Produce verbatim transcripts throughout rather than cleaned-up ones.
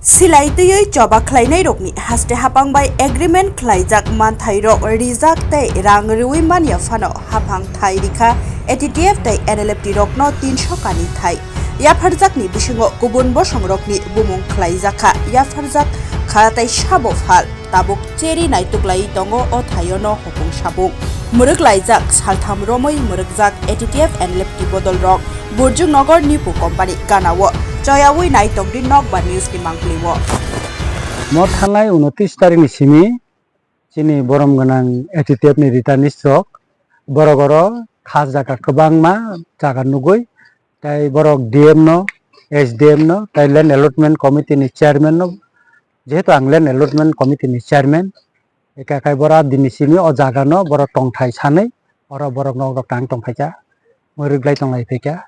Silai twiwi choba khlainairokni haste hapang bai agreement khlaijak manthairok rijak tei rang rwui manya phano haphang thai rikha A T T F tei N L F T rokno tinso kani thai. Yapharjakni bisingo kubun bosongrokni bumung khlaijakha, yapharjak kha tei sabo phal tabuk cheri naituklai tongo o thaiono hopung sapung. Mwrwk laijak saltham romwi mwrwkjak A T T F N L F T bodolrok Burjungnogor Nipu Company ganao choyawi naitokdi nokbar news ni mangpili o. Mo thanai unotris tarikni simi chini borom gwnang A T T F ni returnees rok borok oro khas jaga kwbangma jaga nugwi tei borok D M no, S D M no tei Land Allotment Committee ni chairman no, jehetu ang Land Allotment Committee ni chairman, eka kai bora dini simi o jaga no borok tongthai sanwi oro borok nok rok tang tong phaikha, mwrwk lai tong lai phaikha.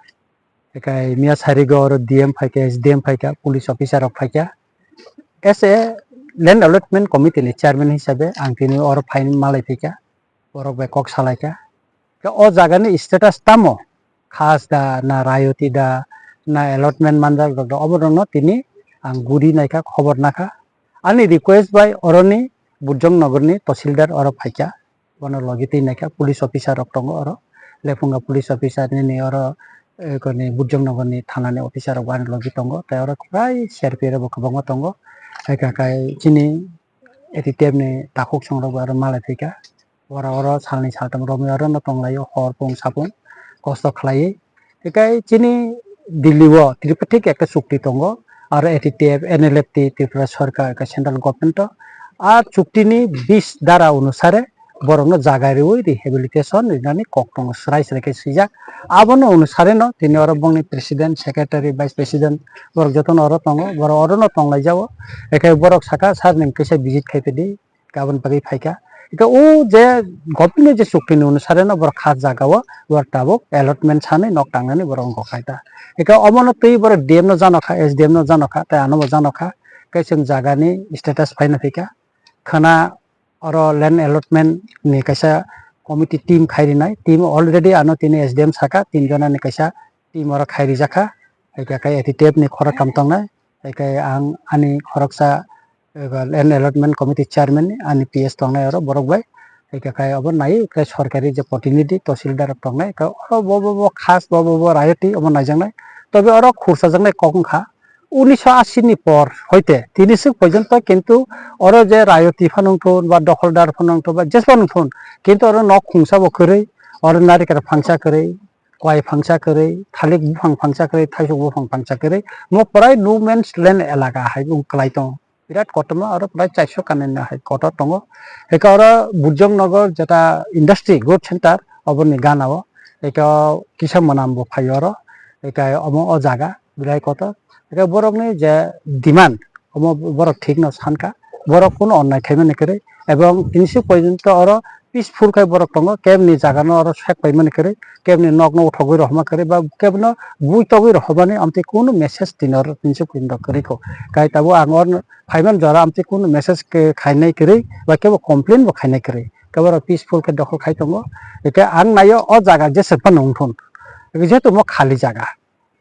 Ekai miya sarigo oro D M phaikha, S D M phaikha, police officer rok phaikha. As a Land Allotment Committee ni chairman hisabe ang tini oro phai malai phaikha, borok bai kok salaikha. Khe o jaga ni status tamo? Khas da, na rayoti da, na allotment manjak rok da, obo rok no tini ang guri naikha, khobor nakha. Ani request bai oroni Burjong Nogor ni Tahsildar oro phaikha. Bono logi twi naikha, police officer rok tongo oro, Lephunga police officer nini oro, eh, koni Burjong Nogor ni thana ni officer rok bo ani logi tongo, tei oro kwbrai C R P F rok bo kwbangma tongo, hai kha khai chini A T T F ni takhuk song rok bo oro malai phaikha, oro oro salni saltham romwi oro no tonglaio, hor pung sapung kosto khlaiwi. Hikai chini Delhi o tripartite ekta chukti tongo, aro A T T F, N L F T, Tripura Sarkar, hikai central government o. A chukti ni bis dara onusare borok no jaga riwi rehabilitation rinani kok tongo, srai srai khe swijak. Abono onusare no tini oro bongni president, secretary, vice president borok jotono oro tongo, borok oro no tonglaijao. Hikai borok saka, "Sir, nwng kisa visit khai phedi." Kabun bagwi phaikha. Ika o je government ni je chukti ni onusare no borok khas jaga o borok tabuk allotment sanwi nok tangnani borok wngkha khai ta. Ika omo no twi borok D M no jano kha, S D M no jano kha, tei ano bo jano kha. Khe chwng jaga ni status phaina phaikha. Khana oro land allotment ni kaisa committee team khai rinai. Team already ano tini S D M saka, tin jona ni kaisa team oro khai rijak kha. Ika khe A T T F ni khorok kam tongnai. Ika ang ani khoroksa eba land allotment committee chairman ni ani P S tongnai oro borok bai. Eka khai obo nai, khai sorkari je protinidhi, tahsildar rok tongnai, eka oro bo, bo, bo khas, bo, bo, bo rayoti obo naijaknai. Tobe oro khursajaknai kok wngkha unisho ashi ni por hoite tini swk porjonto, kintu oro je rayoti phano wngthun ba dokholdar phano wngthun ba jesphano wngthun, kintu oro nok khungsa bo kwrwi, oro narikal phangsa kwrwi, kwai phangsa kwrwi, thalik buphang phangsa kwrwi, thaisok buphang phangsa kwrwi, mo pwrai no man's land elaka hai wng kwlai tongo. Birat kotorma oro pwrai chairso kanani hai kotor tongo. Eka oro Burjong Nogor jeta industry growth center oboni gana o, eka kisa mwnam bo phai oro, eka omo o jaga birai kotor. Eka borokni je demand, omo borok thik no sankha, borok kunu onnai khaimani kwrwi, ebong tini swk porjonto oro peaceful khai borok tongo, kebni jaga no oro sek paimani kwrwi, kebni nok no uthogwi rohorma kwrwi, ba kebno bui togwi rohormani amtwi kunu message tini oro tini swk porjonto kwrwi kho. Kai tabuk ang oro phaimani jora amtwi kunu message khe khainai kwrwi, ba kebo complain bo khainai kwrwi, kebo rok peaceful khe dokhol khai tongo. Hwnkhe ang naio o jaga jesa phano wngthun, jehetu omo khali jaga,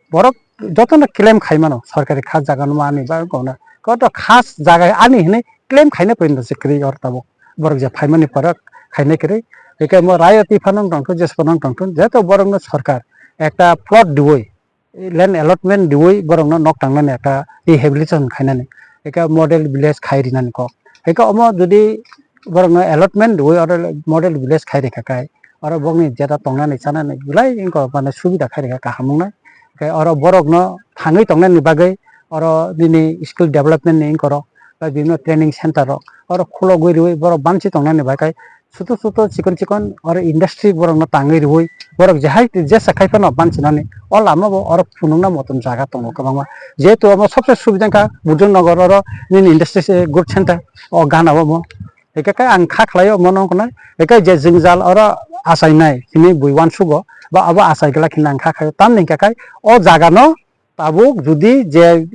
borok jotono claim khai mano, sorkari khas jaga no mani ba wngkha na, koto khas jaga ani hinui claim khaina porjonto se kwrwi oro tabuk. Borok je phaimani borok khaina kwrwi, hwnkhe omo rayoti phano wng tongthun, jesphano wng tongthun, jehetu borokno sorkar ekta plot diwi, land allotment diwi borokno nok tangnani ekta rehabilitation khainani, ekta model village khai rinani kok. Hwnkhe omo jodi borokno allotment diwi oro model village khai rikha khai, oro bokni jeta tongnani chanani belai wngkha mane subida khai rikha kaham wngnai. Hwnkhe oro borokno thangwi tongnani bagwi oro nini skill development ni wngkha rok, ba bibhinno training center rok oro khulogwi riwi borok banchi tongnani bagwi sutu sutu chikon chikon oro industry borokno tangwi riwi borok jehai jesa khai phano banchinani o lama bo oro phunukna motom jaga tongo kwbangma. Jehetu omo sobse subida wngkha Burjong Nogor oro nini industry se good center o gana omo. Hwnkhe khe ang kha khlaio omo noknai. Hwnkhe je jwngjal oro achainai hinwi bui uansugo, ba abo achai glak hinwi ang kha khlaio. Tamni hwnkhe khai o jaga no tabuk jodi je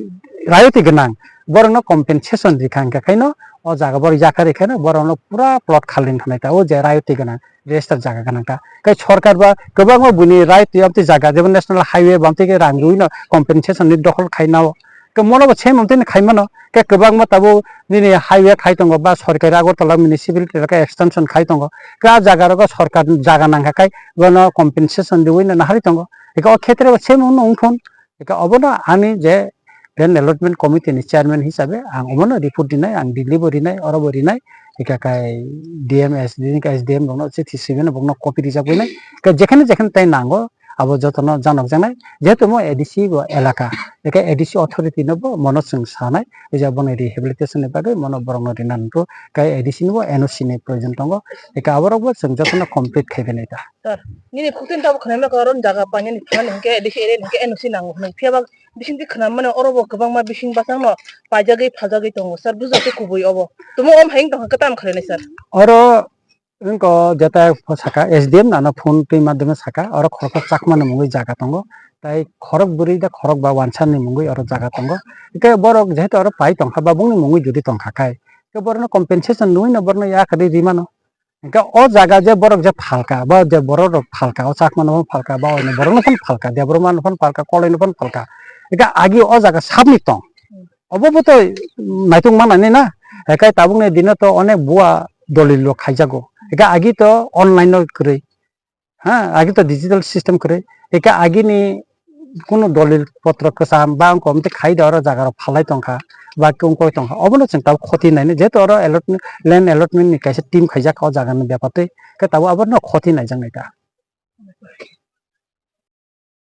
rayoti gwnang borokno compensation rikha hwnkhe khaino o jaga borok yakha rikhaino borokno pura plot khali wngkha nai ta o je rayoti gwnang register jaga gwnang ta. Khai sorkar ba kwbangma buini rayoti amtwi jaga jemon national highway bamtwi khe rang rwino compensation ni dokhol khainao. Ke mono bo same omtini khai mano. Ke kwbangma tabuk nini highway khai tongo ba sorkari Agartala municipality rok khe extension khai tongo. Ke a jaga rogo sorkar jaga nangkha khai bono compensation riwi no naharwi tongo. Eke o khetre bo same wngno wngthon. Eke obono ani je land allotment committee ni chairman hisabe ang omono report rinai, ang Delhi bo rinai, oro bo rinai. Eke kai D M, S D, S D M rokno chithi sibeno bokno copy rijak bai nai. Ke jekhene jekhene tai nango, abo jotono janok jaknai, jehetu omo A D C bo elaka, eke A D C authority no bo mono chwng sanai, oja boni rehabilitation ni bagwi mono borokno rina nangkho, kai A D C ni bo N O C ni proyojon tongo, eke aborok bo chwng jotono complete khai bai nai ta. Sir, nini khuktin tabuk khwnai mano, karon jaga painani thani hinkhe A D C area ni hinkhe N O C nango hinwi, phiya ba bisingtwi khwnam mano, oro bo kwbangma bising bachang no paijagwi phajagwi tongo, sir, bujo khe kubui obo, tumo om hayung tongkha kwtam khwlainai, sir? Oro Wngkha o jeta saka S D M nano phone twi madhyome saka, oro khoroksa Chakma ni mungwi jaga tongo, tai khorok bwrwi da khorok ba wansa ni mungwi oro jaga tongo. Hwnkhe borok jehetu oro pai tongkha ba bongni mungwi jodi tongkha khai, hwnkhe borokno compensation nugwi no borokno yakarwi rimano. Hwnkhe o jaga je borok je phalka, ba je borok rok phalka, o Chakma no phano phalka, ba oino borok no phano phalka, Debbarma no phano phalka, Koloi no phano phalka. Hwnkhe agi o jaga sabni tong. Obo bo to naitung manani na. Ekai tabukni dino to onek bua dolil rok khaijago. Eka agi to online no kwrwi. Ha, agi to digital system kwrwi. Eka agini kunu dolil potro kwcham ba wngkha omte khai da oro jaga rok phalai tongkha ba wngkoi tongkha. Obono chwng tabuk khoti nainai. Jehetu oro allotment, land allotment ni kaisa team khaijak o jaga ni bepar twi. Eka tabuk abono khoti naijak nai ta.